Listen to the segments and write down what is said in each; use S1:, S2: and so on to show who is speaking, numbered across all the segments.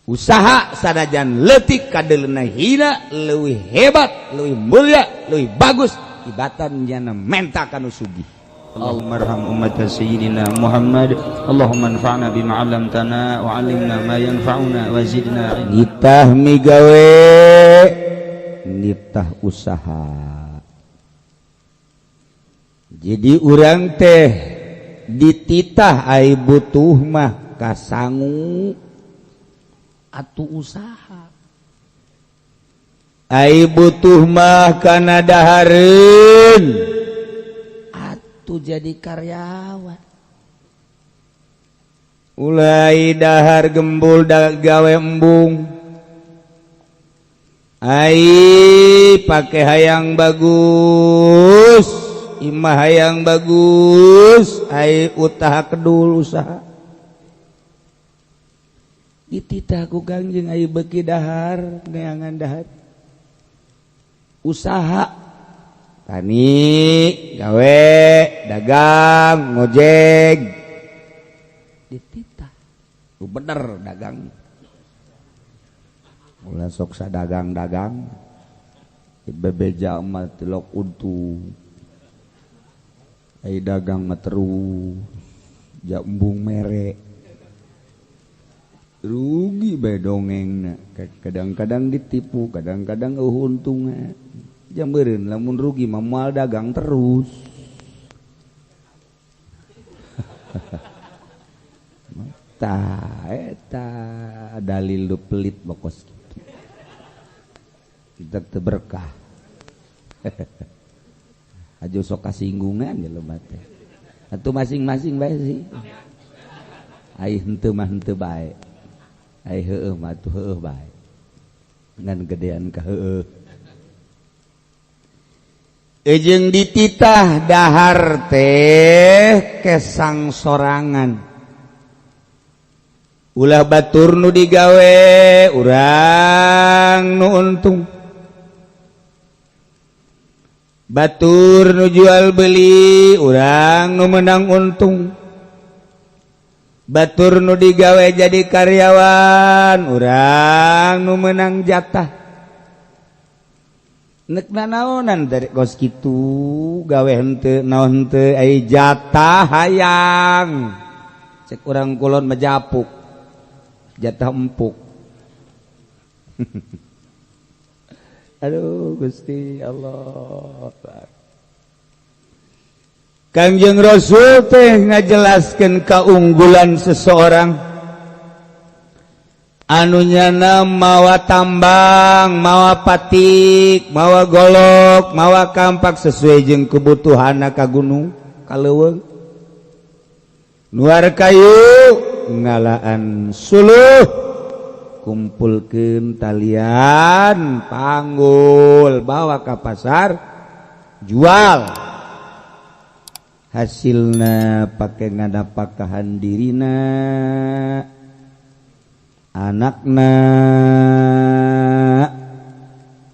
S1: Usaha sanajan leutik kadeuleuhna hina, leuwih hebat, leuwih mulia, leuwih bagus ibatan jana menta kanu sugih.
S2: اللهم ارحم أمة سيدنا محمد اللهم انفعنا بما علمتنا وعلمنا ما ينفعنا وزدنا علما.
S1: Nitah migawe, nitah usaha. Jadi urang teh dititah ai butuh mah kasangu atuh usaha, ai butuh mah kana dahareun atuh jadi karyawan. Ulai dahar gembul da gawe embung. Ai pake hayang bagus, imah hayang bagus, ai utaha kedul usaha. Dititah ku Kangjeng, ai beuki dahar, neangan dahar, usaha, tani, gawe, dagang, ngojek. Dititah lu bener dagang, ulah sok dagang-dagang bebeja mah tilok untung, ai dagang mah terus jambung mere rugi bae dongengna. Kadang-kadang ditipu, kadang-kadang eueuh untungna. Jambeureun lamun rugi mah moal dagang terus. Tah eta dalil lu pelit bokos kitu. Kita teu berkah. Aja sok kasinggungan jelema teh. Atuh masing-masing bae sih. Ai henteu mah henteu bae. Ai heueuh mah atuh heueuh bae. Ngan gedean ka heueuh. Ejeng dititah dahar teh kesang sorangan. Ulah batur nu digawe urang nu untung. Batur nu jual beli urang nu menang untung. Batur nu digawe jadi karyawan urang nu menang jatah. Nek nanaonan dari kos kitu gawe henteu naon henteu ai jatah hayang. Cek urang kulon mejapuk. Jatah empuk. Aduh Gusti Allah. Kangjeng Rasul teh ngajelaskeun keunggulan seseorang anu nyana mawa tambang, mawa patik, mawa golok, mawa kampak sesuai jeung kebutuhanna ka gunung, ka leuweung. Nuar kayu ngalaan suluh, kumpulkeun talian, panggul, bawa ka pasar, jual. Hasilna pake ngadapakahan dirina, anakna,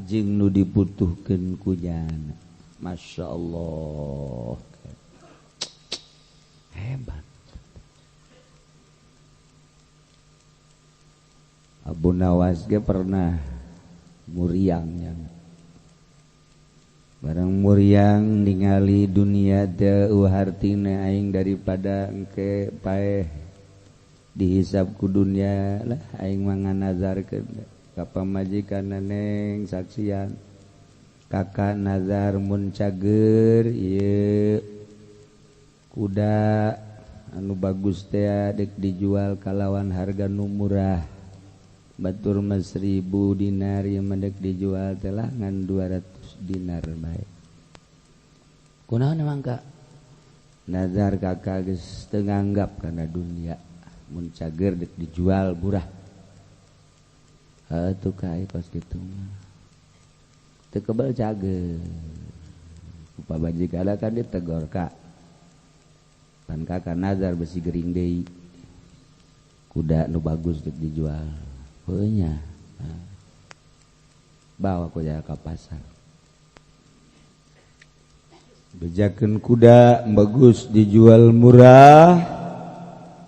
S1: jeung nu dibutuhkeun ku jana. Masya Allah, hebat. Abu Nawas ge pernah muriangnya. Barang muriang ningali dunia teu hartina aing daripada engke paeh dihisab ku dunia lah aing mah nganazarkeun ka pamajikan neng saksian kakak nazar mun cager ieu kuda anu bagus teh dek dijual kalawan harga nu murah. Batur mah 1000 dinar ieu mah dek dijual teh lah ngan 200 dinar bae. Kunaon emang kak? Nazar kakak geus teu nganggap kana dunia. Mun cager dek dijual murah. Heuh tuh ka kos kitu mah. Teu kebel cager. Ku pamajikan kan ditegor kak. Pan kakak nazar besi gering deui. Kuda nu bagus dek dijual. Heuh nya. Bawa kuda ka pasar. Bejakeun kuda bagus dijual murah.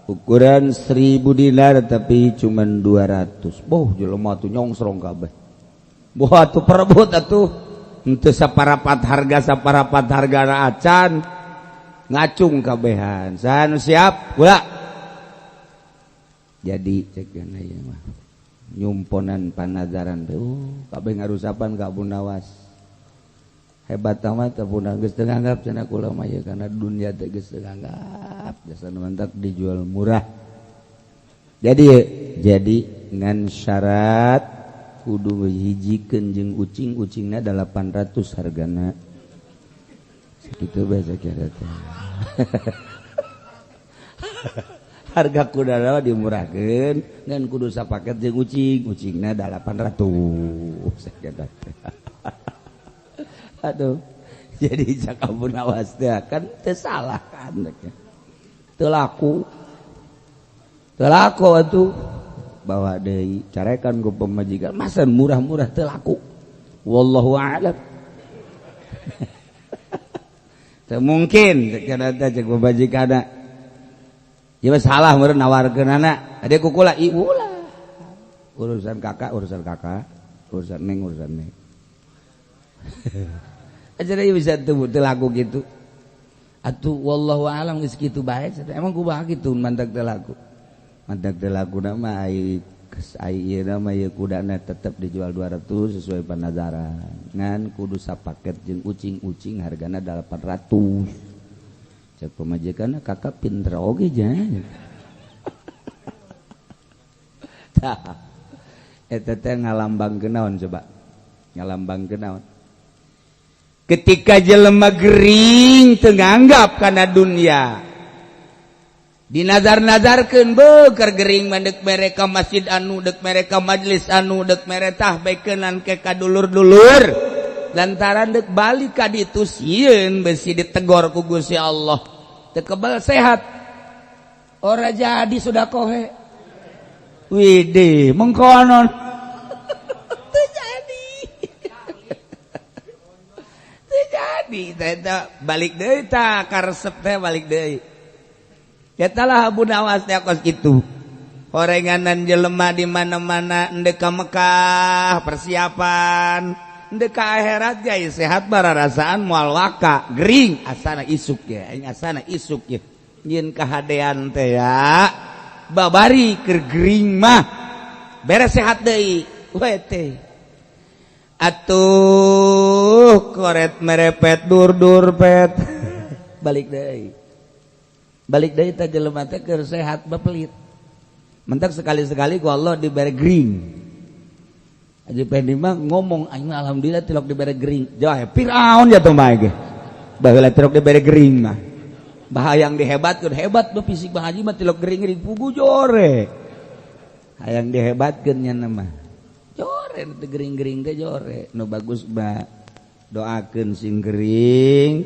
S1: Ukuran 1000 dinar tapi cuman 200. Boh jelema tuh nyongsrong kabeh. Boh atuh perebut atuh. Henteu saparapat harga acan ngacung kabehan. Saha nu siap? Kula. Jadi cek ieu mah. Nyumponan panazaran teh. Kabeh ngarusapan ka Abu Nawas. Hebat amat Abu Nawas geus teu nganggap cenah kula mah ieu kana dunya teh geus teu nganggap. Jasa mantak dijual murah. Jadi ngan syarat kudu hijikeun jeung ucing, ucingna 800 hargana. Sakitu bae sakira teh. Harga kuda dimurahkeun ngan kudu sapaket jeung ucing, ucingna 800 sakira teh. Aduh, jadi cak Abu Nawas teh kan teu salah kan. Teu laku. Teu laku atuh. Bawa deui carekan ku pamajikan, masa murah-murah teu laku. Wallahu a'lam. Teu mungkin cenah teh cek pamajikanna. Ieu salah meureun nawarkeunana. Ade kukula ieu ulah. Urusan kakak, urusan neng, urusan neng. Aja bisa tuh laku gitu. Atuh wallahu alam geus kitu bae. Emang kumaha kitu mantak teu laku. Mantak teu laku mah ai ieu mah ieu kudana tetep dijual 200 sesuai panazaran. Ngan kudu sapaket jeung ucing-ucing hargana 800. Cek pamajikanna kakak pinter oge nya. Tah. Eta teh ngalambangkeun naon coba? Ngalambangkeun naon? Ketika jelema gering teu nganggap kana dunia dinazar-nazarkeun beuker gering mah deuk mere ka masjid anu, deuk mere ka majelis anu, deuk mere tah beukeunan ke ka dulur-dulur lantaran deuk balik ka ditu sieun besi ditegor ku Gusti Allah teu kebal sehat ora jadi sudah kohe widih mengkonon jadi teh balik deui tah karesep teh balik deui. Eta lah Abu Nawas teh kos kitu. Horenganan jelema di mana-mana endek ka Mekah persiapan, endek ka akhirat ge sehat bararasaan moal waka gering asana isuk ya, aing asana isuk ya. Nyieun kahadean teh ya. Babari keur gering mah beres sehat deui. We teh. Atuh koret merepet dur-dur pet balik deui. Balik deui teh jelema teh keur sehat bepelit. Mentak sekali-sekali ku Allah dibere gering. Haji Pendi mah ngomong aing alhamdulillah tilok dibere gering. Jauh Firaun ya tuh mah ge. Baheula tilok dibere gering mah. Bahayang dihebatkeun hebat be fisik Bang Haji mah tilok gering-gering pugu jore. Hayang dihebatkeun nya mah. Jore nu gering-gering teh jore nu bagus ba doakeun sing gering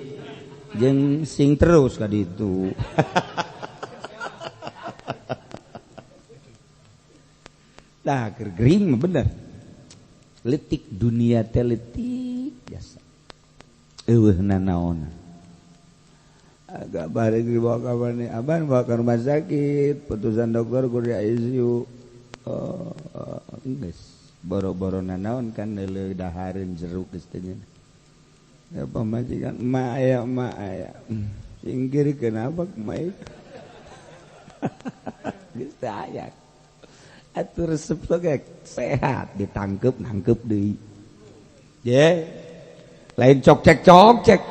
S1: jeung sing terus ka ditu. Tah keur gering mah bener. Letik dunia teh letik jasa. Eueuh nanaon. Agak bari dibawa ka mana? Aban bawa ke rumah sakit, putusan dokter kudu di ICU. Oh, geus. Boro-boro nanaon kan neuleuh dahareun jeruk geus teh nya. Ya pamajikan emak aya. Singkir kenapa emak? Geus teh aya. Atuh resep ge sehat ditangkep nangkep deui. Ye. Lain cok cek cok cek.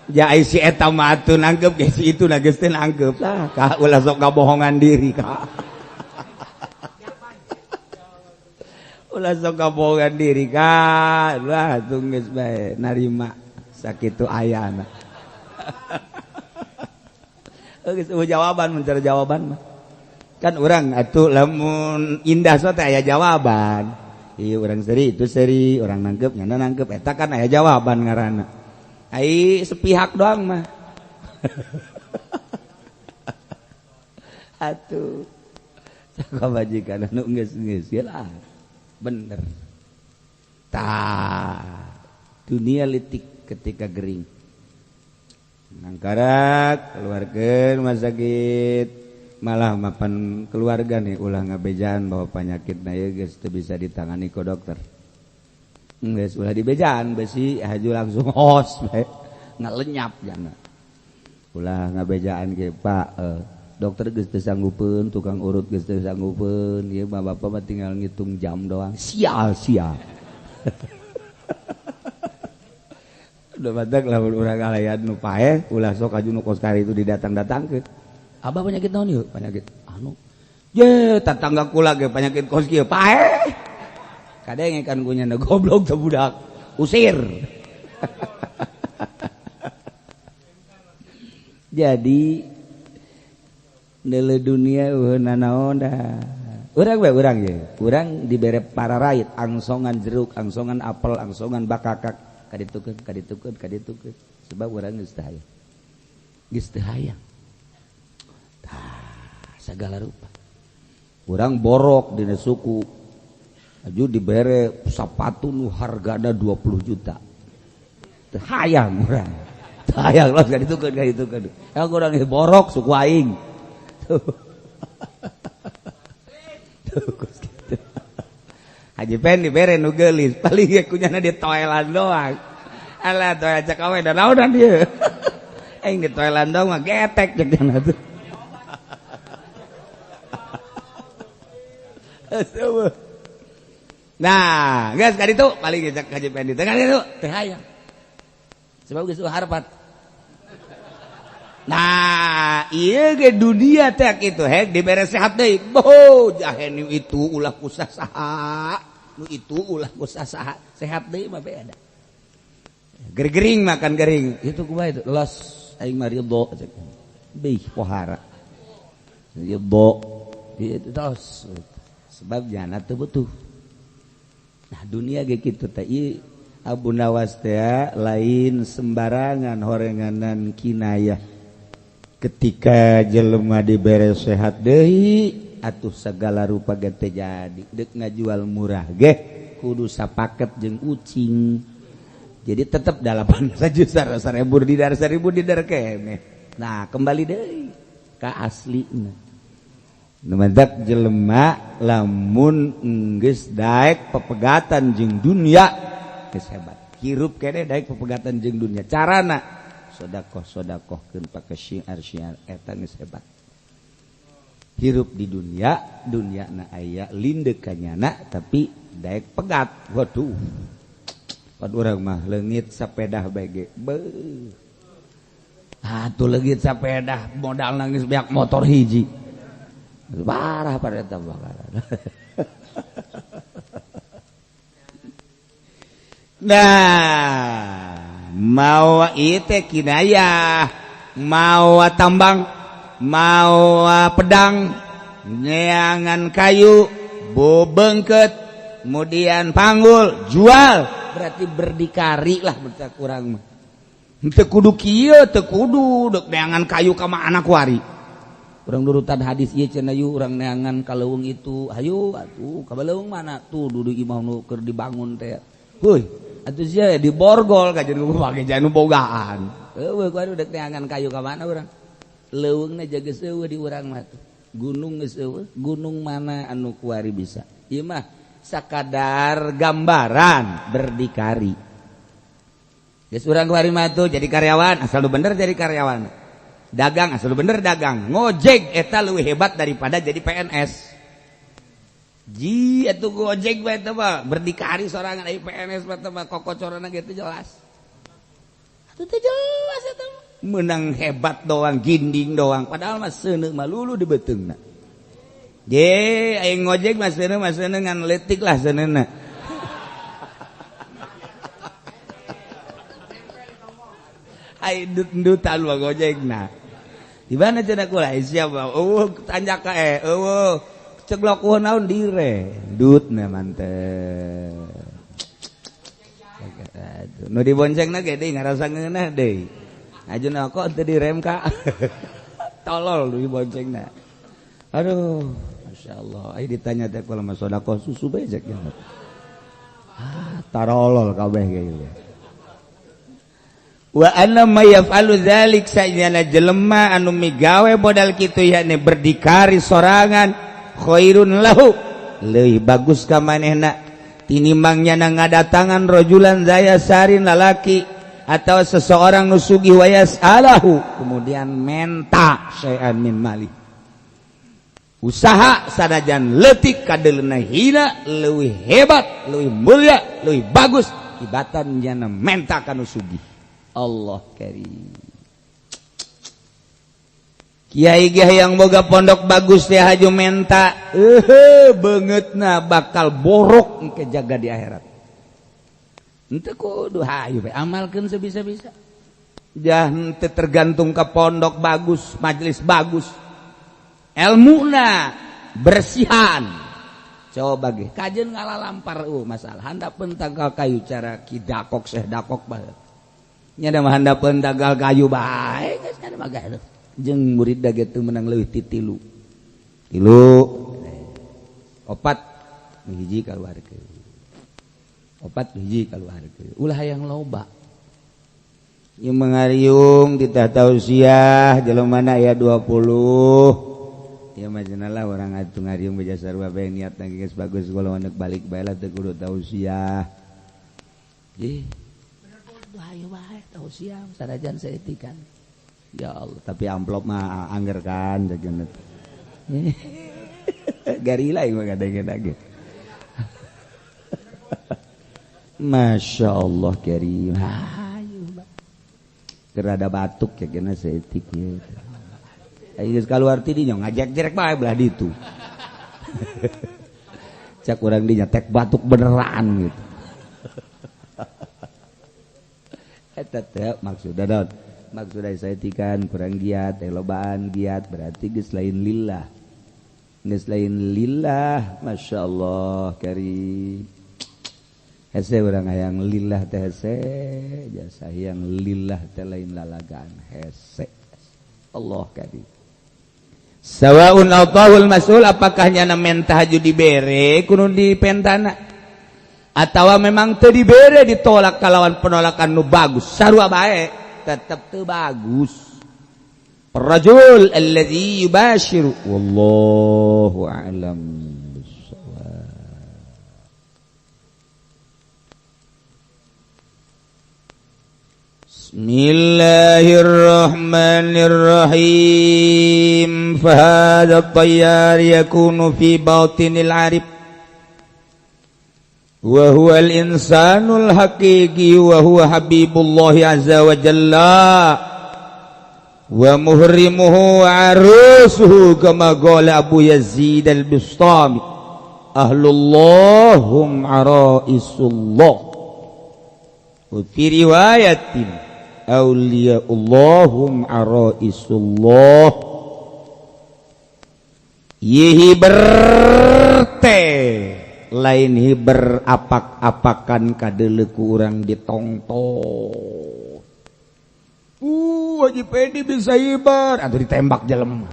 S1: Ya ai si eta mah atuh nangkep ge si itu na geus teh nangkep lah. Ka ulah sok kabohongan diri ka. Ulah sok kabohongan diri ka. Lah atuh geus bae narima sakitu ayana. Geus jawaban mencari jawaban mah. Kan urang atuh lamun indah so teh aya jawaban. Ieu urang seri itu seri, urang nangkep nyana nangkep eta kan aya jawaban ngaranna. Ai sepihak doang mah. Atuh sakabajikan anu geus-geus lah. Bener. Tah, dunia letik ketika gering. Nangkarak keluarkeun rumah sakit. Malah mapan keluarga nih ulah ngabejaan bahwa penyakit na ieu geus teu bisa ditangani ku dokter. Geus ulah dibejaan besi haju langsung hos bae ngalenyap jana. Ulah ngabejaan ge Pak, dokter geus teu sanggupeun, tukang urut geus teu sanggupeun, ieu mah bapak mah tinggal ngitung jam doang. Sial sial. Udah badak lamun urang ngalayan nu paeh, ulah sok aju nu kos kari itu didatang-datangkeun. Abah penyakit naon ieu? Penyakit anu. Ye, tetangga kula ge penyakit kos kieu paeh. Kadenge kan ku nyana goblok teh budak. Usir. Jadi nele dunia eueuh nanaon dah. Urang we urang ye. Urang dibere pararait angsongan jeruk, angsongan apel, angsongan bakakak. Kaditukeun, kaditukeun, kaditukeun. Sebab urang geus teu hayang. Geus teu hayang. Tah, segala rupa. Urang borok dina suku. Aju dibere sapatu nu hargana 20 juta. Teu hayang urang. Teu hayang los kaditukeun, kaditukeun. Yang urang geus borok suku aing. Tuh. Tuh gitu. Haji Pen dibere nu geulis, paling ge kunyana di toelan doang. Alah toelan cek awe da naonan dieu. Aing di toelan doang mah getek cek jana tuh. Nah, geus ka ditu paling ge cek Haji Pen di tengah ditu teu hayang. Sebab geus harapan. Nah, ieu ge dunia teh kitu hek dibere sehat deui. Boh, jahe nu itu ulah kusah saha. Nu itu ulah kusah saha. Sehat deui mah beda. Gergering makan gering. Itu kumaha itu? Los aing mah ridho cek. Bih pohara. Ridho. Itu tos. Sebab jana teu butuh. Nah, dunia ge kitu teh ieu Abu Nawas teh lain sembarangan horenganan kinayah. Ketika jelema dibere sehat deui atuh segala rupa ge teh jadi deuk ngajual murah ge kudu sapaket jeung ucing. Jadi tetep 8 juta 1000 didar 1000 didar keneh. Nah, kembali deui ka aslina. Nu mantak jelema lamun geus daek pepegatan jeung dunia geus hebat. Hirup keneh daek pepegatan jeung dunia. Carana sodakoh sodakohkeun pake syiar syiar eta geus hebat. Hirup di dunia, dunia na aya lindek kanyana tapi daek pegat. Waduh. Pan urang mah leungit sapedah bae ge. Beuh. Atuh leungit sapedah modal nangis beak motor hiji. Parah pada eta bakaran. Nah, mau ite kinayah, mau tambang, mau pedang, neangan kayu, bobengket, kemudian panggul, jual, berarti berdikari lah berarti kurang mah. Teu kudu kieu, teu kudu deuk neangan kayu ka anak kuari. Urang nurutan hadis ieu cenah yu urang neangan ka leuweung itu, hayu atuh ka leuweung mana tuh dudu imah nu keur dibangun teh. Heuy, atuh sia diborgol ka jeung pake janu bogaan. Heueuh kuari deuk neangan kayu ka mana urang? Leuweungna jaga seueuh di urang mah tuh. Gunung geus eueuh, gunung mana anu kuari bisa. Ieu mah sakadar gambaran berdikari. Geus urang kuari mah tuh jadi karyawan, asal lu bener jadi karyawan. Dagang asal lu bener dagang. Ngojek eta leuwih hebat daripada jadi PNS. Ji atuh gojek bae teh mah berdikari sorangan ai PNS mah teh mah kokocorana ge teu jelas. Atuh teu jelas eta mah. Menang hebat doang, ginding doang, padahal mah seuneu mah lulu di beuteungna. Je aing ngojek mah seuneu ngan leutik lah seuneuna. Ai ndut-ndutan mah gojekna. Di mana cenah kula siapa? Eueuh tanjak ka eueuh ceglok eueuh naon dire. Ndutna mantep. Nu diboncengna ge deui ngarasa ngeunah deui. Ajuna kok teu direm ka. Tolol nu diboncengna. Aduh, masyaallah. Ai ditanya teh kula mah sedekah susu bae cek. Ah, tarolol kabeh ge ieu. Wa anna may yaf'alu dzalik sajana jelema anu migawe modal kitu yakni berdikari sorangan khairun lahu leuwih bagus ka manehna tinimbang nyana ngadatangan rojulan zaya sarin lalaki atau seseorang nu sugih wayas alahu kemudian menta syai'an min mali usaha sanajan leutik kadeuleuhna hina leuwih hebat leuwih mulia leuwih bagus tibatan nyana menta ka nu sugih. Allah karim. Kiai ge yang boga pondok bagus teh haju menta beungeutna bakal borok engke jaga di akhirat. Henteu kudu hayu bae amalkeun sebisa-bisa. Jah henteu tergantung ke pondok bagus, majelis bagus. Elmuna bersihan. Coba ge kajeun ngalalampar masalah handapeun tangkal kayu cara ki dakok seh dakok bae. Nya da mah handapeun tangkal kayu bae geus nya mah gaduh. Jeung murid da ge teu meunang leuwih ti tilu. Tilu opat hiji kaluarkeun. Opat hiji kaluarkeun. Ulah hayang loba. Ieu mangariung ditah tausiah jelema mana aya 20. Ieu mah cenah lah urang atuh ngariung beja sarua bae niatna geus bagus kalau anak balik bae lah teu kudu tausiah. Ih. Hayu bae tausiah sanajan saeutik. Ya Allah, tapi amplop mah angger kan jajan. Garila ieu mah kadang-kadang. Masya Allah karim. Hayu bae. Kerada batuk ya kena saeutik ieu. Ayo geus kaluar ti dinya ngajek-jerek bae belah ditu. Cak urang dinya tek batuk beneran gitu. Eta teh maksudna naon? Maksudna saeutikan kurang giat, lobaan giat berarti geus lain lillah. Geus lain lillah, masyaallah karim. Hese urang hayang lillah teh hese, jasa hayang lillah teh lain lalagaan hese. Allah karim. Sawaun atahul mas'ul apakah nyana menta haju dibere kudu dipentana atawa memang teu dibere ditolak kalawan penolakan nu bagus sarua bae tetep teu bagus. Rajul allazi yubashiru wallahu a'lam bissawab. Bismillahirrahmanirrahim. Fahadha at-tayyar yakunu fi batinil arif wa huwa al-insanul haqiqi wa huwa habibullah azza wa jalla wa muhrimuhu wa arusuhu kama qala Abu Yazid al-Bustami ahlullah hum araisullah wa fi riwayatin awliyaullahum araisullah. Yihi berte lain hiber apak-apakan kadeuleu ku urang ditongton. Haji Pedi bisa hiber atuh ditembak jelema.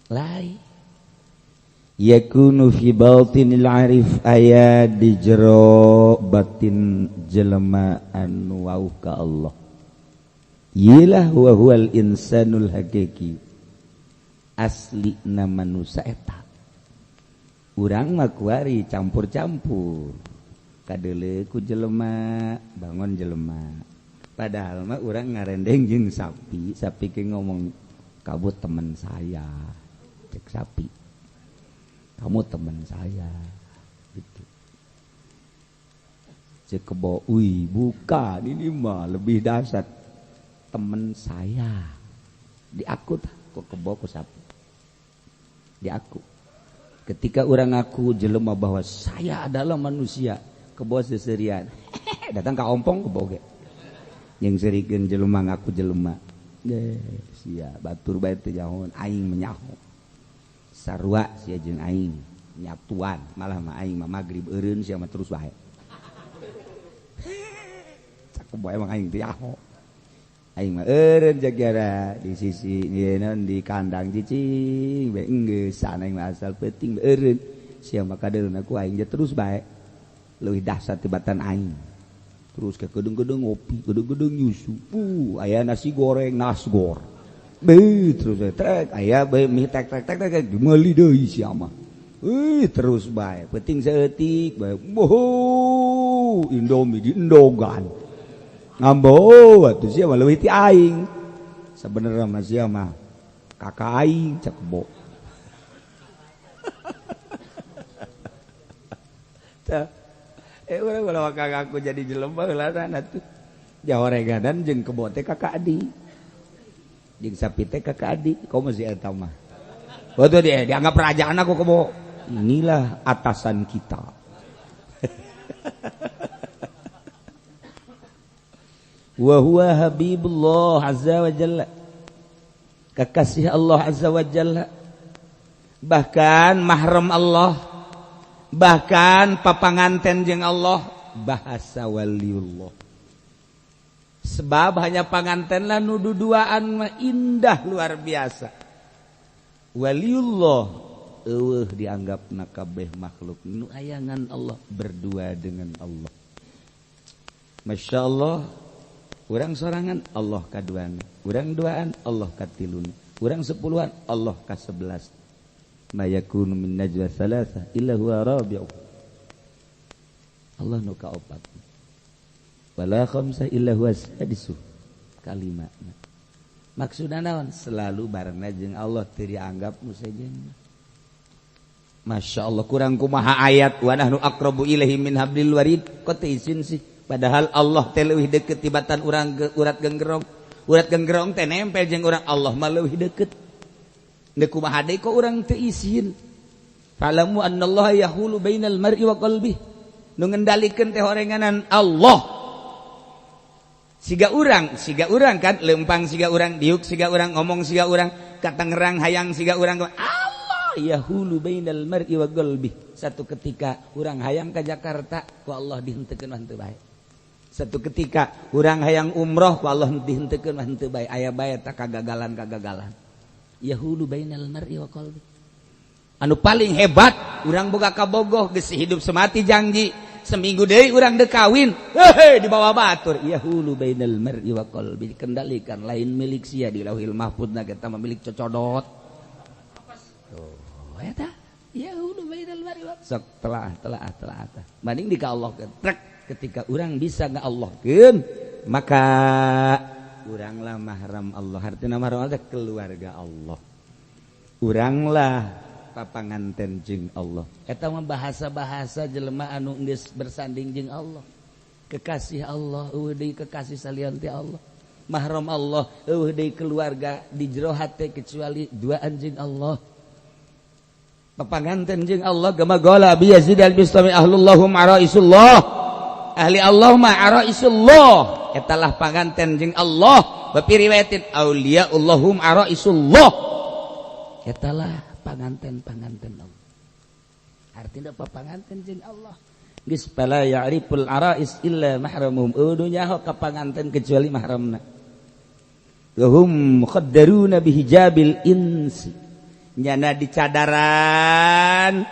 S1: Lain yakunu fi batinil arif aya di jero batin jelema anu wauh ka Allah. Yilah wa huwal insanul hakiki. Asli na manusia eta. Urang mah kuari campur-campur. Kadeuleu ku jelema, bangun jelema. Padahal mah urang ngarendeng jeung sapi, sapi ke ngomong kamu teman saya. Cek sapi. Kamu teman saya. Gitu. Cek kebo, "Wih, bukan ini mah lebih dahsyat. Teman saya." Diaku tah ku kebo ku sapi. Diaku. Ketika orang ngaku jelema bahwa saya adalah manusia, kebo seserian. Datang ka ompong kebo ge. Yang serikeun jelema ngaku jelema. Sia batur bae teu jahon aing menyaho. Sarua sia jeung aing nyatuan, malah mah aing mah magrib eureun sia mah terus bae. Cak kebo emang aing teu nyaho. Aing mah eureun jagara di sisi ieu naon di kandang cicing bae enggeus sana aing mah asal peuting bae eureun sia mah kadeulna ku aing je terus bae. Leuwih dahsyat tibatan aing. Terus ke gedeng-gedeng ngopi, gedeng-gedeng nyusu. Aya nasi goreng, nasgor. Beuh terus trek aya bae mie tek tek tek tek meuli deui sia mah. Terus bae, penting saeutik bae. Boho, Indomie diendogan. Ngambo atuh sia mah leuwih ti aing. Sabenerna mah sia mah kakak aing cek bo. Tah urang ulah kakakku jadi jelema heula atuh. Jahoreganan jeung kebo teh kakak adi. Jeung sapi teh kakak adi, komo si eta mah. Waktu dia dianggap kerajaan aku kebo. Inilah atasan kita. Wa huwa habibullah azza wa jalla. Kekasih Allah azza wa jalla. Bahkan mahram Allah. Bahkan papanganten jeung Allah, bahasa waliullah. Sebab hanya panganten lah nu duduaan mah indah luar biasa. Waliullah eueuh dianggapna kabeh makhluk nu ayangan Allah berdua dengan Allah. Masya Allah, urang sorangan Allah kaduana, urang duaan Allah katiluna, urang sepuluhan Allah kasebelas. Ma yakunu min najwa thalatha illa huwa rabi'u. Allah nu kaopat. Wala khamsa illa huwa sadisu. Kalimatna. Maksudna naon? Selalu barengna jeung Allah teu dianggap nu sejen. Masya Allah kurang kumaha ayat wa nahnu aqrabu ilaihi min hablil warid. Kok teu izin sih? Padahal Allah teh leuwih deukeut tibatan urang ke urat genggerong. Urat genggerong teh nempel jeung urang, Allah mah leuwih deukeut. Deuk kumaha deui kok urang teu izin. Fa'lamu annallaha yahulu bainal mar'i wa qalbihi. Nu ngendalikeun teh horenganan Allah. Siga urang kan lempang siga urang, diuk siga urang, ngomong siga urang, ka Tangerang hayang siga urang. Allah yahulu bainal mar'i wa qalbihi. Satu ketika urang hayang ka Jakarta ku Allah dihenteukeun mah henteu bae. Satu ketika urang hayang umroh ku Allah dihenteukeun mah henteu bae. Aya bae ta kagagalan-kagagalan. Yahulu bainal mar'i wa qalbi. Anu paling hebat urang boga kabogoh geus hidup semati janji, seminggu deui urang deuk kawin, heuh dibawa batur. Yahulu bainal mar'i wa qalbi, dikendalikan lain milik sia di Lauhil Mahfudna kita mah milik cocodot. Tuh eta yahulu bainal mar'i wa sok telah telah telah tah. Banding di ka Allah trek ketika urang bisa ngallahkeun maka uranglah mahram Allah. Artinya mahram Allah keluarga Allah. Uranglah papanganten jeung Allah. Eta mah bahasa-bahasa jelema anu geus bersanding jeung Allah. Kekasih Allah, eueuh deui kekasih salian ti Allah. Mahram Allah, eueuh deui keluarga di jero hate kecuali duaan jeung Allah. Papanganten jeung Allah gama gola bi Yazid al-Bistami ahlullahum araisullah. Ahli Allah ma araisullah. Etalah panganten jeung Allah. Wa fi riwayatin auliaullahum araisullah. Etalah panganten-panganten Allah. Artinya papanganten jeung Allah. Geus fala ya'riful arais illa mahramuhum. Eueuh nyaho ka panganten kecuali mahramna. Wa hum mukhaddaruna bihijabil insi. Nyana dicadaran,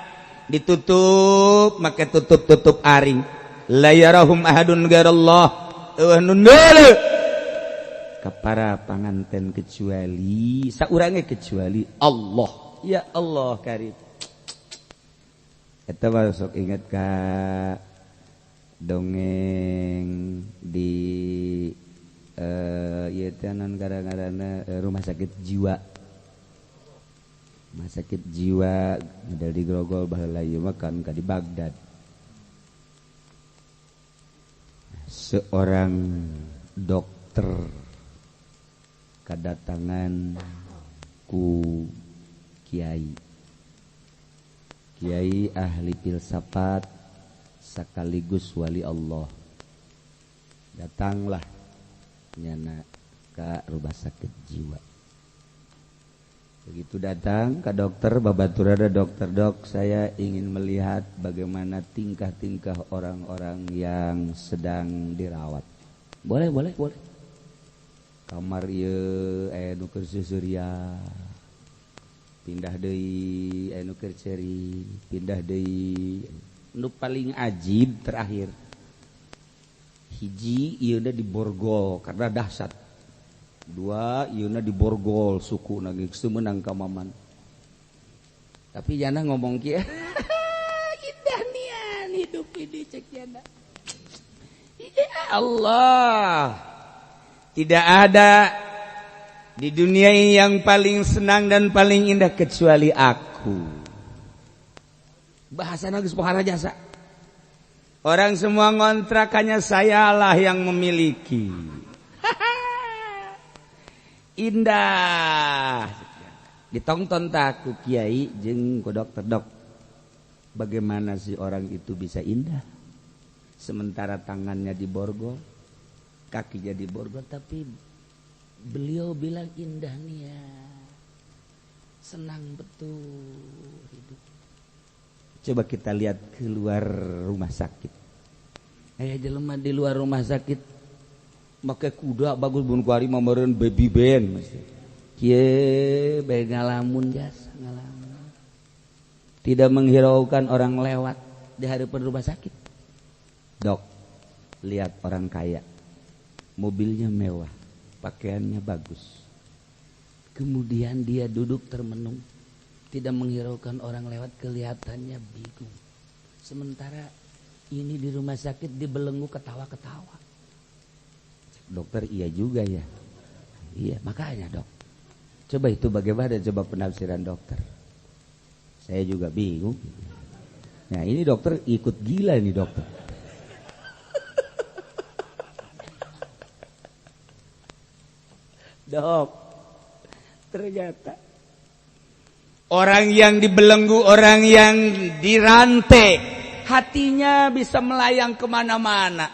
S1: ditutup make tutup-tutup aring. La yarahum ahadun ghairallah. Eueuh nu neuleuh ka para panganten kecuali saurange kecuali Allah. Ya Allah karim. Eta mah sok inget ka dongeng di ieu teh non gara-garana rumah sakit jiwa. Rumah sakit jiwa model di Grogol baheula ieu mah kan ka di Baghdad. Seorang dokter kedatangan ku kiai. Kiai ahli filsafat sekaligus wali Allah. Datanglah nyana ke rumah sakit jiwa. Begitu datang ke dokter, babaturada dokter, dok, saya ingin melihat bagaimana tingkah-tingkah orang-orang yang sedang dirawat. Boleh, boleh, boleh. Kamar ieu aya nu keur susuria. Pindah deui aya nu keur ceri, pindah deui. Nu paling ajib terakhir. Hiji ieu di borgol karena dahsyat. Dua ieu di borgol suku geus teu meunang ka Maman. Tapi jana ngomong kieu, indah nian hidup ini cek jana. Ya Allah, tidak ada di dunia ini yang paling senang dan paling indah kecuali aku. Bahasana geus pohara jasa. Orang semua ngontrakannya, sayalah yang memiliki. Indah. Ditongton tak ku kiai jeung ku dokter, dok. Bagaimana sih orang itu bisa indah? Sementara tangannya diborgol, kakinya diborgol, tapi beliau bilang indah nih ya. Senang betul hidup. Coba kita lihat keluar rumah sakit. Aya jelema di luar rumah sakit make kuda bagus bun kuari mah meureun baby band mesti. Kieu bae ngalamun jasa ngalamun. Tidak menghiraukan orang lewat di hadapan rumah sakit. Dok, lihat orang kaya. Mobilnya mewah, pakaiannya bagus. Kemudian dia duduk termenung, tidak menghiraukan orang lewat, kelihatannya bingung. Sementara ini di rumah sakit dibelenggu ketawa-ketawa. Dokter, iya juga ya. Iya, makanya dok. Coba itu bagaimana, coba penafsiran dokter. Saya juga bingung. Nah ini dokter ikut gila ini dokter. Dok, ternyata orang yang dibelenggu, orang yang dirantai, hatinya bisa melayang kemana-mana.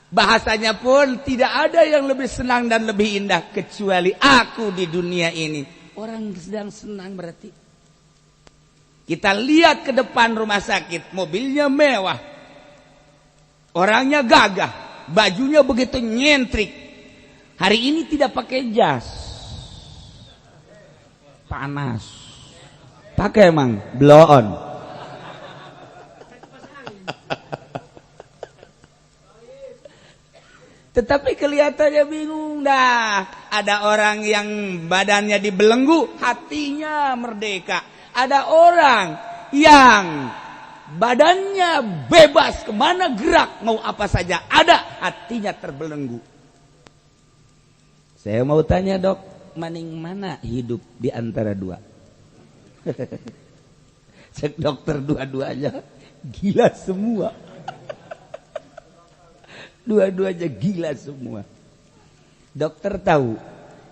S1: Bahasanya pun tidak ada yang lebih senang dan lebih indah kecuali aku di dunia ini. Orang sedang senang berarti. Kita lihat ke depan rumah sakit, mobilnya mewah, orangnya gagah, bajunya begitu nyentrik. Hari ini tidak pakai jas, panas. Pakai emang blow on. Tetapi kelihatannya bingung dah. Ada orang yang badannya dibelenggu, hatinya merdeka. Ada orang yang badannya bebas kemana gerak mau apa saja ada, hatinya terbelenggu. Saya mau tanya dok, maning mana hidup di antara dua? Cek dokter dua-duanya gila semua. Dua-duanya gila semua. Dokter tahu,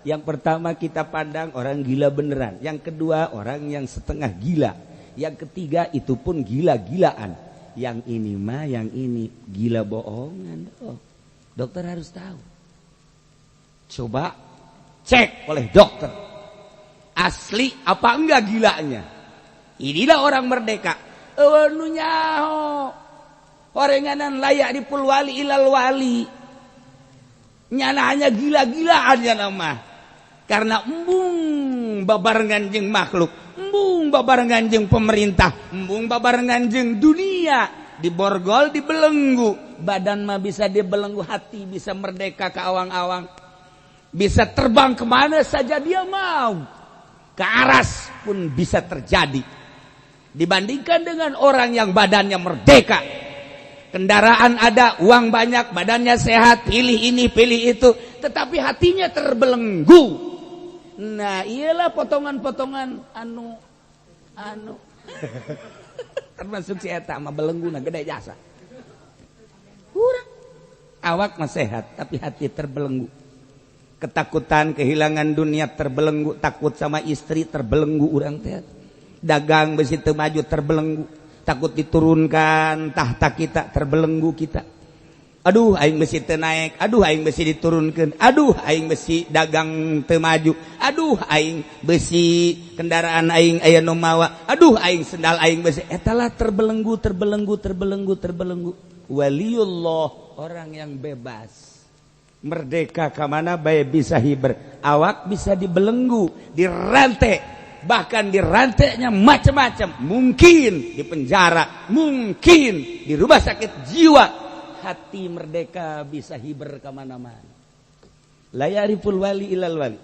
S1: yang pertama kita pandang orang gila beneran, yang kedua orang yang setengah gila, yang ketiga itu pun gila-gilaan. Yang ini mah, yang ini gila bohongan. Oh, dokter harus tahu. Coba cek oleh dokter, asli apa enggak gilanya. Inilah orang merdeka. Eueuh nu nyaho orenganan layak dipul wali ilal wali. Nyana hanya gila-gilaan nyana mah. Karena embung babarengan jeung makhluk, embung babarengan jeung pemerintah, embung babarengan jeung dunia, diborgol dibelenggu. Badan mah bisa dibelenggu, hati bisa merdeka ke awang-awang. Bisa terbang kemana saja dia mau. Ke aras pun bisa terjadi. Dibandingkan dengan orang yang badannya merdeka. Kendaraan ada, uang banyak, badannya sehat, pilih ini, pilih itu, tetapi hatinya terbelenggu. Nah, iyalah potongan-potongan anu termasuk si eta mah belengguna gede jasa. Kurang. Awak mah sehat, tapi hati terbelenggu. Ketakutan kehilangan dunia terbelenggu, takut sama istri terbelenggu urang teh. Dagang besi teu maju terbelenggu, takut diturunkan tahta kita terbelenggu kita. Aduh aing besi teu naik, aduh aing besi diturunkan, aduh aing besi dagang teu maju, aduh aing besi kendaraan aing aya nu mawa, aduh aing sendal aing besi. Etalah terbelenggu, terbelenggu, terbelenggu, terbelenggu. Waliullah, orang yang bebas. Merdeka kamana bae bisa hiber, awak bisa dibelenggu, dirantai, bahkan dirantainya macam-macam, mungkin di penjara, mungkin di rumah sakit jiwa, Hati merdeka bisa hiber ke mana-mana. La ya'riful wali ilal wali.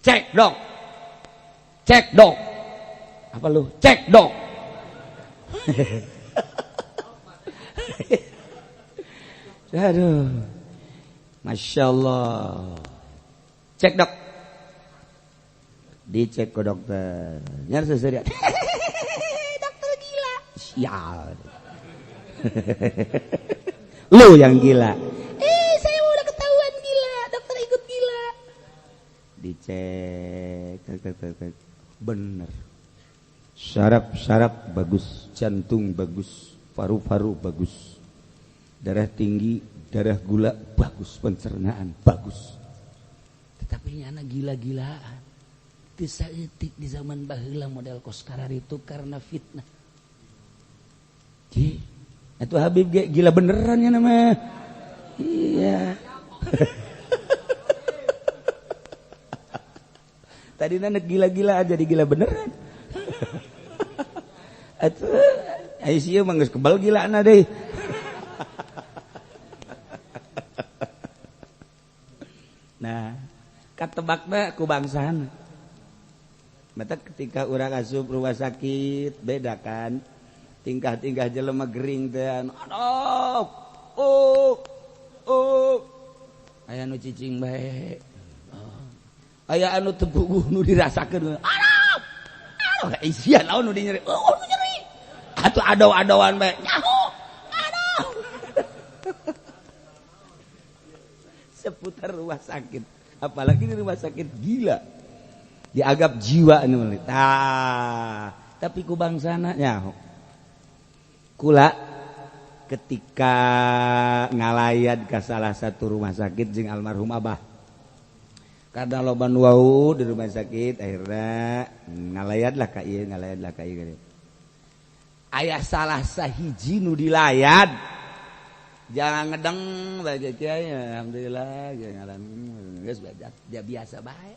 S1: Cek dok. Cek dok. Apa lu? Cek dok. Aduh. Masya Allah. Cek dok. Dicek ke dokter. Nyar seserian. Dokter gila. Sial. Lu yang gila. Saya udah ketahuan gila. Dokter ikut gila. Dicek. Bener. Saraf-saraf bagus, jantung bagus, paru-paru bagus, darah tinggi, darah gula bagus, pencernaan bagus. Tetapi nyana gila-gilaan. Teu saeutik di zaman baheula model kos karar itu karena fitnah. Ji, atuh Habib ge gila beneran ya nama. Iya. Tadi nanek gila-gila aja jadi gila beneran. Atuh ai sia mah geus kebal gilana deui. Nah, katebakna ku bangsana. Mata ketika urang asup rumah sakit beda kan. Tingkah-tingkah jelema gering teh aduh. Oh. Oh. Aya nu cicing bae. Aya anu teu puguh nu dirasakeun. Aduh. Aduh, sia naon nu nyeri. Oh, nu nyeri. Atuh adaw-adawan bae. Nyaho. Aduh. Seputar rumah sakit, apalagi di rumah sakit gila. Dianggap jiwa anu. Tah, tapi ku bangsana nyaho. Kula ketika ngalayat ke salah satu rumah sakit jeung almarhum abah. Karena loba nu wau di rumah sakit akhirnya ngalayatlah ka ieu, ngalayatlah ka ieu. Aya salah sahiji nu dilayat. Jangan ngedeng bae kiai, alhamdulillah jangan geus dia biasa bae.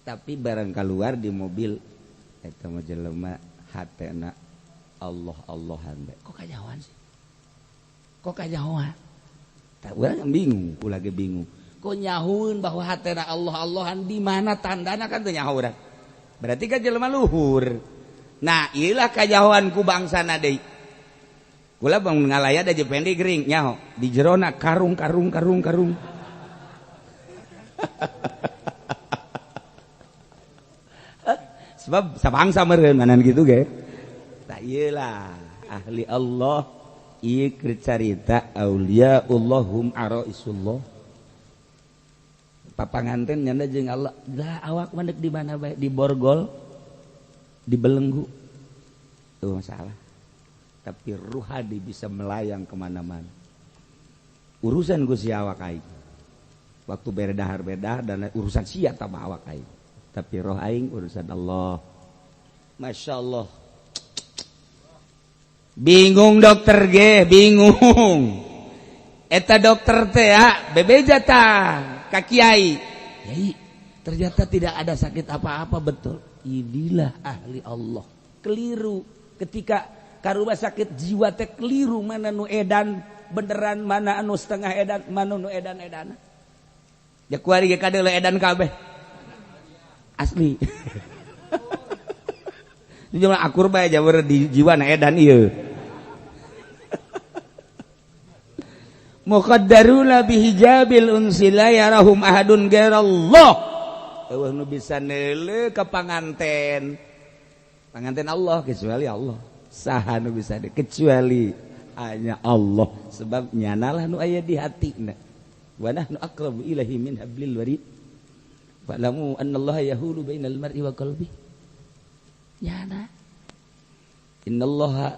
S1: Tapi barang keluar di mobil eta mah jelema hatena Allah Allahan bae. Kok kajauhan sih? Kok kajauhan? Tah urang bingung, kula ge bingung. Kok nyahueun bahwa hatena Allah Allahan di mana tandana kan teu nyaho urang. Berarti kan jelema luhur. Nah, ieulah kajauhan ku bangsana deui. Kula bang ngalayat aja pendek gering nyaho di jerona karung karung karung karung. Sebab sabangsa meureun manan kitu ge. Tah ieulah ahli Allah ieu keur carita auliaullahum araisullah. Papanganten nyanda jeung Allah. Lah awak mah deuk di mana bae, di borgol, di belenggu. Itu masalah. Tapi ruhadi bisa melayang kemana-mana. Urusan ku si awak aing. Waktu berdahar-berdahar dan urusan sia tambah awak aing. Tapi roh aing urusan Allah. Masya Allah. Bingung dokter ge, bingung. Eta dokter teh ya, bebeja tah ka kiai. Yai, ternyata tidak ada sakit apa-apa betul. Inilah ahli Allah. Keliru ketika ka rumah sakit jiwa teh keliru mana nu edan beneran mana anu setengah edan mana nu edan-edana. Ya kuari ge kadeuleu edan kabeh. Asli. Itu mah akur bae jaweur di jiwa na edan ieu. Muqaddaruna bihijabil unsila yarahum ahadun ghairallah. Eueuh nu bisa neuleuh ka panganten. Panganten Allah kecuali Allah. Saha nu bisa de kecuali hanya Allah, sebab nyanalah nu aya di hatina. Wa nahnu aqrabu ilaihi min hablil warid. Fa'lamu annallaha yahulu bainal mar'i wa qalbi. Nyana. Innallaha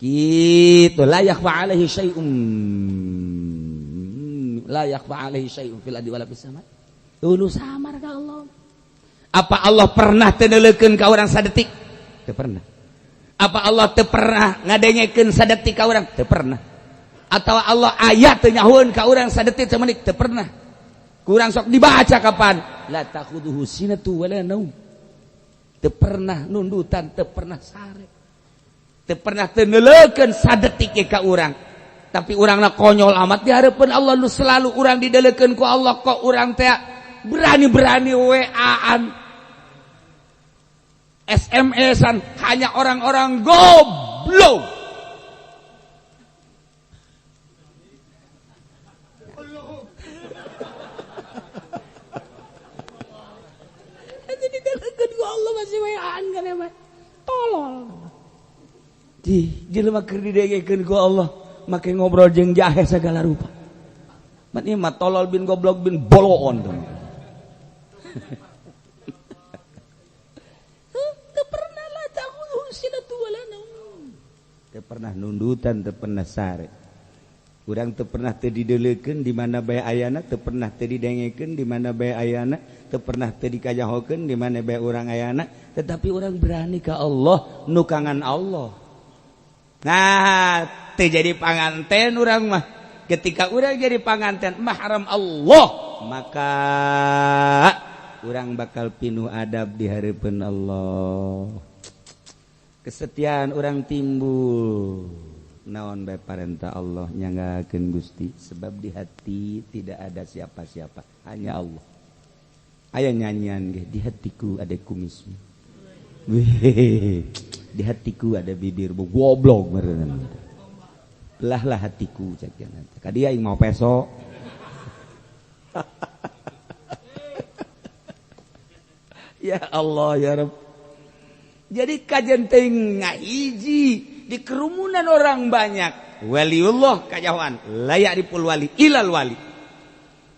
S1: kitu la yakhfa alaihi syai'un. La yakhfa alaihi syai'un fil ardi wala fis sama. Ulu samar ka Allah. Apa Allah pernah teu neuleukeun ka urang sadetik? Teu pernah. Apa Allah teu pernah ngadengekeun sadetik ka urang? Teu pernah. Atau Allah aya teu nyahueun ka urang sadetik samenit? Teu pernah. Kurang sok dibaca kapan? La takhuduhu sinatu wala naum. Teu pernah nundutan, teu pernah sare. Teu pernah teu neuleukeun sadetik ge ka urang. Tapi urangna konyol amat di hareupeun Allah nu selalu urang didelekeun ku Allah kok urang teh berani-berani WA-an SMS-an hanya orang-orang goblok. Itu didelekeun ku Allah masih WA-an kan emang tolol. Di jelema keur didengekeun ku Allah make ngobrol jeung jahe segala rupa. Mat ieu mah tolol bin goblok bin boloon tuh. Teu pernah la ta'khudhuhu sinatu wala naum. Teu pernah nundutan, teu pernah sare. Urang teu pernah teu dideulekeun di mana bae ayana, teu pernah teu didengekeun di mana bae ayana, teu pernah teu dikajahokeun di mana bae urang ayana, tetapi urang berani ka Allah, nukangan Allah. Nah, teu jadi panganten urang mah. Ketika urang jadi panganten mahram Allah, maka urang bakal pinuh adab di hareupeun Allah. Kesetiaan urang timbul. Naon bae parentah Allah nyanggakeun Gusti, sebab di hati tidak ada siapa-siapa, hanya Allah. Aya nyanyian ge, di hatiku ada kumismu. Weh, di hatiku ada bibirmu, goblok meureun. Belahlah hatiku cek jangan. Ka dia aing mau peso. Ya Allah ya Rabb. Jadi kajian teh ngahiji di kerumunan orang banyak. Waliullah kajahoan la ya'riful wali ilal wali.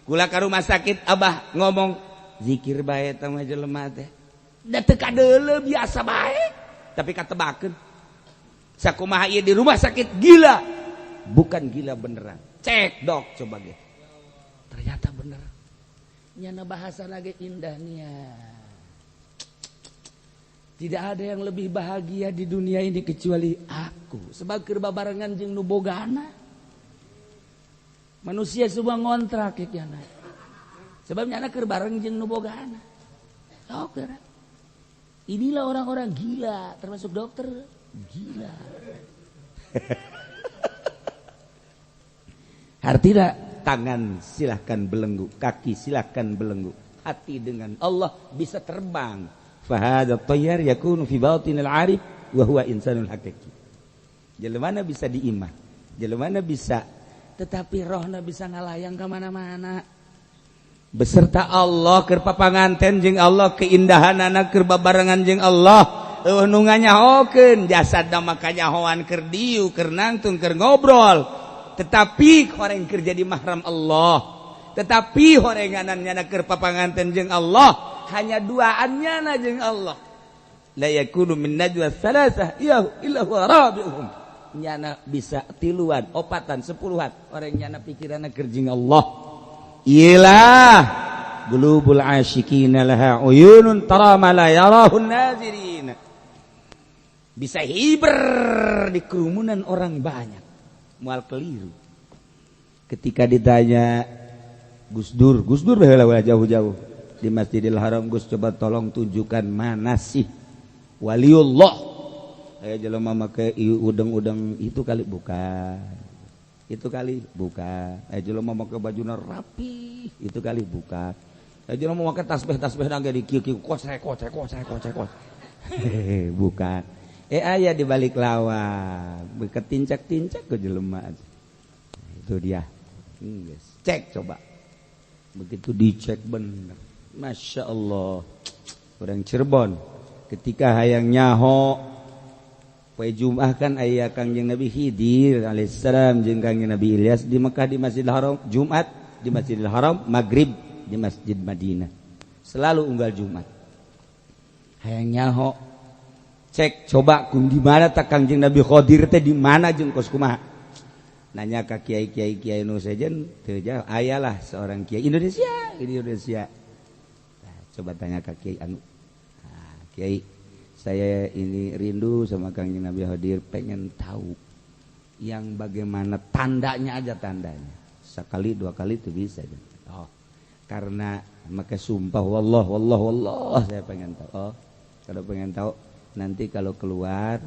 S1: Kula ka rumah sakit abah ngomong zikir bae eta mah jelema teh. Da teu kadeuleu biasa bae tapi katebakeun. Sakumaha ieu di rumah sakit gila. Bukan gila beneran. Cek dok coba ge. Ternyata bener. Nyana bahasa lagi indahnya. Tidak ada yang lebih bahagia di dunia ini kecuali aku. Sebab keur babarengan jeung nu bogana. Manusia semua ngontrak ya nyana. Sebab nyana keur bareng jeung nu bogana. Dokter. Inilah orang-orang gila, termasuk dokter gila. Artinya tangan silahkan belenggu, kaki silahkan belenggu, hati dengan Allah bisa terbang. Fahadha tayyar yakunu fi batinil arif wa huwa insanul hakiki. Jelemana bisa diimah, jelemana bisa, tetapi rohna bisa ngalayang ke mana-mana. Beserta Allah keur papanganten jeung Allah, keindahanana keur babarengan jeung Allah. Eueuh nu nganyahokeun jasadna mah kanyahoan keur diu, keur nangtung, keur ngobrol. Tetapi horeng keur jadi mahram Allah, tetapi horenganan nyana keur papanganten jeung Allah, hanya duaannya na jeung Allah. La yakunu min najwa salasah illa huwa rabi'uhum. Nyana bisa tiluan, opatan, sepuluhan, orang nyana pikiranna keur jeung Allah. Ilah qulubul asyiqina laha uyunun tara ma la yarahun nazirin. Bisa hiber di kerumunan orang banyak. Mual keliru. Ketika ditanya Gus Dur, Gus Dur baheula jauh-jauh di Masjidil Haram, Gus coba tolong tunjukkan mana sih waliullah. Aya jelema make udeng-udeng itu kali bukan. Itu kali bukan. Aya jelema make bajuna rapi, itu kali bukan. Aya jelema make tasbih-tasbih nangge di kieu-kieu kocek kocek kocek kocek kocek. Bukan. Aya di balik lawang, beketincak-tincak ke jelema. Itu dia. Yes. Cek coba. Begitu dicek bener. Masya Allah. Orang Cirebon ketika hayang nyaho poe Jumat kan aya Kangjeng Nabi Khidir alaihissalam jeung Kangjeng Nabi Ilyas di Mekah di Masjidil Haram, Jumat di Masjidil Haram, Maghrib di Masjid Madinah. Selalu unggal Jumat. Hayang nyaho cek coba kum di mana tak Kangjeng Nabi Khidir teh di mana jeung kos kumaha. Nanya ka kiai-kiai kiai nu sejen teu jauh ayalah seorang kiai Indonesia di Indonesia. Nah, coba tanya ka kiai anu. Nah, kiai saya ini rindu sama Kangjeng Nabi Khidir, pengen tahu yang bagaimana tandanya aja tandanya. Sekali dua kali itu bisa. Oh, karena maka sumpah wallah wallah wallah saya pengen tahu. Oh, kalau pengen tahu nanti kalau keluar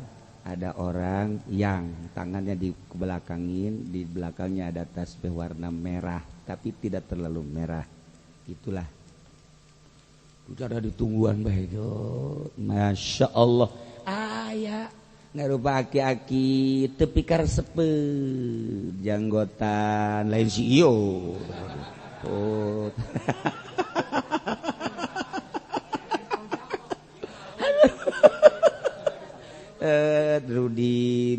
S1: Ada orang yang tangannya di belakangin, di belakangnya ada tasbih warna merah, tapi tidak terlalu merah. Itulah. Itu ada ditungguan bae. Masya Allah. Aya ngarupa aki-aki tepi karesepeun, janggotan lain si iyo. Oh. Rudi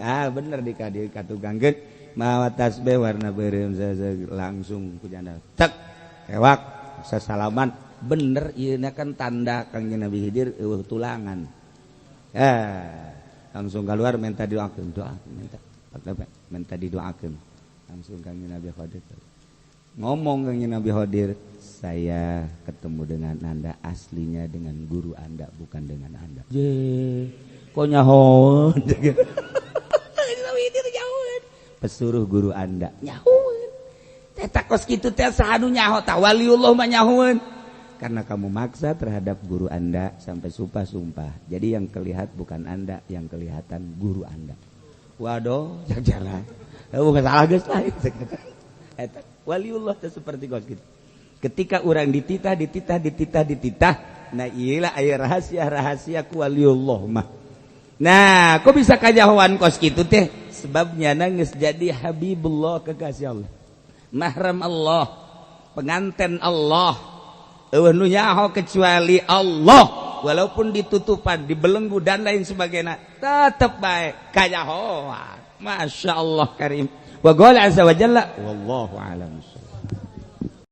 S1: ah bener di kadir katugangkeun mawa tasbih warna beureum langsung ku janda tek kewak sasalaman bener ieu kan tanda Kangjeng Nabi Khidir eueuh tulangan. Langsung keluar minta didoakeun, doa minta minta didoakeun. Langsung Kangjeng Nabi Khidir ngomong, Kangjeng Nabi Khidir, saya ketemu dengan Anda aslinya dengan guru Anda, bukan dengan Anda. Je kok nyahoan pesuruh guru Anda nyahoan teh kos kitu teh saha nu nyaho tah waliullah mah nyahoan karena kamu maksa terhadap guru Anda sampai sumpah-sumpah. Jadi yang kelihat bukan Anda, yang kelihatan guru Anda. Waduh, jalan. Bukan salah geus lah. Eta waliullah teh seperti kos kitu. Ketika urang dititah, dititah, dititah, dititah, nah iyalah aya rahasia-rahasia ku waliullah mah. Nah, kok bisa kajahoan kos kitu teh? Sebabnya nangis jadi Habibullah, kekasih Allah, mahram Allah, pengantin Allah. Eueuh nu nyaho kecuali Allah, walaupun ditutupan, dibelenggu dan lain sebagainya, tetep bae kajahoan. Masya Allah karim. Wa qala azza wa jalla wallahu a'lam.